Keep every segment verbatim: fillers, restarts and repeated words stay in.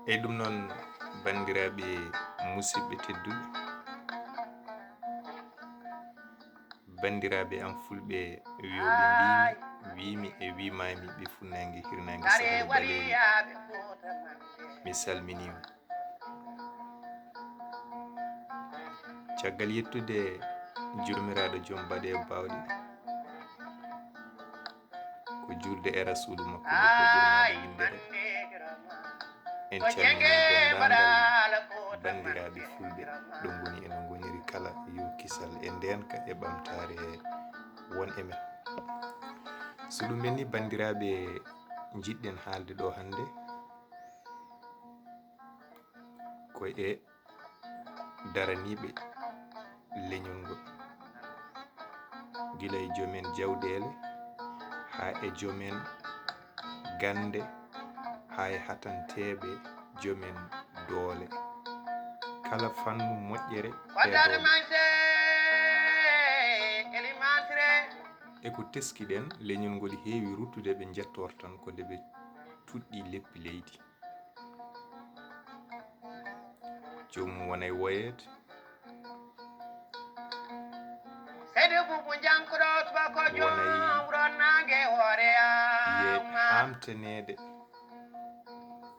E ɗum noon, banndiraaɓe musidɓe tedduɓe, banndiraaɓe am fulɓe, wiyoɓe mbiimi, wiimi e wiimaami ɓe funnaange, hirnaange, sahre ɓaleeri. Mi salminii on. Caggal yettude Joomiraaɗo Joom baɗe e baawɗe, ko juulde e Rasuulu makko ɓurnaade winndere, en calminii denndaangal banndiraaɓe fulɓe ɗo ngoni e no ngoniri kala, yo kisal e ndeenka e ɓamtaare won e men. So ɗum ɓenni, banndiraaɓe, njiɗɗen haalde ɗo hannde ko e daraniiɓe leñol ngol, gila e joomen jawɗeele, haa e joomen gannde, haa e hatanteeɓe joomen doole. Kala fannu moƴƴere ɓeeɗo. E ko teskiɗen, leñol ngol heewi ruttude, ɓe njettoor tan ko nde ɓe tuɗɗi leppi leydi. Joomum wonay woyeede. Seydi Buubu Jankuɗo Tuba ko joom wuro naange hoore ye am. Haamtaneede.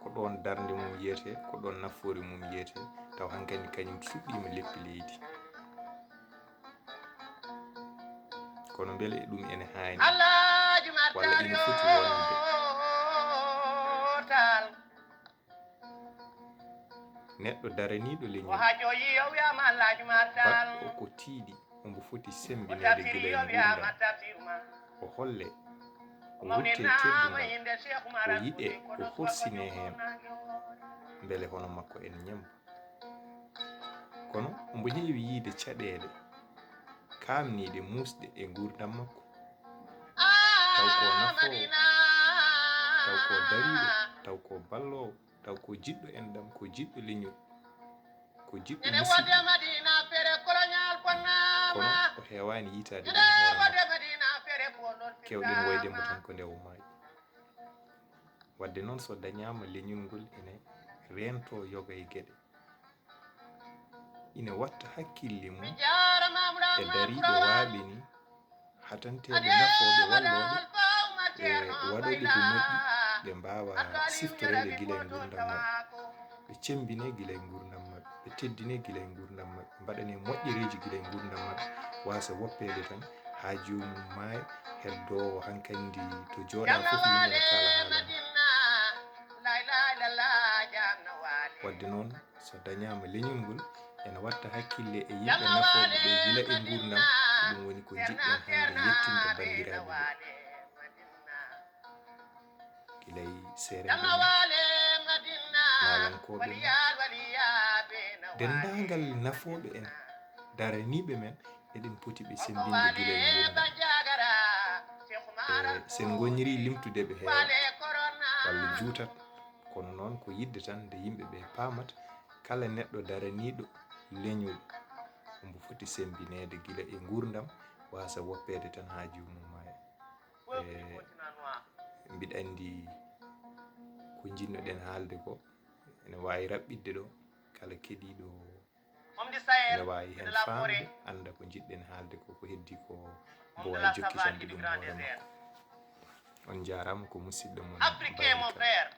Ko ɗoon darnde mum yiyetee, ko ɗoon nafoore mum yiyetee, taw hankadi kañum suɓɓiima leppi leydi. Kono mbele e ɗum ene haani? Walla ene foti wonde? Neɗɗo daraniiɗo leñol, baɗɗo ko tiiɗi, omo foti semmbineede gila e nguurndam. O holle, o rutte teddungal, o yiɗe, o horsinee heen, mbele hono makko ene ñemmba. Kono omo heewi yiyde caɗeele kaamniiɗe, muusɗe e nguurndam makko. Taw ko nafoowo, taw ko dariiɗo, taw ko balloowo, taw ko jiɗɗo enɗam, ko jiɗɗo leñol, ko jiɗɗo musidɓe. Kono o heewaani yiytaade ɗum hoore makko. Keewɗen woyde mo tan ko nde o maayi. Waɗde noon, so dañaama leñol ngol ene reentoo yoga e geɗe. Ina watta hakkille mum e dariiɓe waaɓe ni, hatanteeɓe, nafooɓe, wallooɓe, e waɗooɓe ko moƴƴi, ɓe mbaawa siftoreede gila e nguurndam maɓɓe, ɓe cemmbinee gila e nguurndam maɓɓe, ɓe teddinee gila e nguurndam maɓɓe, mbaɗanee moƴƴereeji gila e nguurndam maɓɓe, waasa woppeede tan haa joomum maaya, heddoowo hankandi to jooɗaa fof yimɓe ne kaala haala mum. Waɗde noon, so dañaama leñol ngol, ene watta hakkille e yimɓe nafooɓe ɓe gila e nguurndam, ko ɗum woni ko njiɗɗen hannde yettinde banndiraaɓe ɓe. Gila e seerenɓe men, naalankooɓe men, denndaangal nafooɓe en, daraniiɓe men, eɗen poti ɓe semmbinde gila e nguurndam. E, sen ngonniri limtude ɓe heewat walla juutat, kono noon ko yiɗde tan nde yimɓe ɓe paamata kala neɗɗo daraniiɗo leñol, omo foti semmbineede gila e nguurndam, waasa woppeede tan haa joomum maaya. E, mbiɗa anndi ko njiɗnoɗen haalde ko ene waawi raɓɓiɗde ɗo, kala keɗiiɗo ene waawi heen faamde, annda ko njiɗɗen haalde ko, ko heddii ko mbo waawi jokkitande ɗum hoore makko. On njaaraama, ko musidɗo mon Africain, mon frère.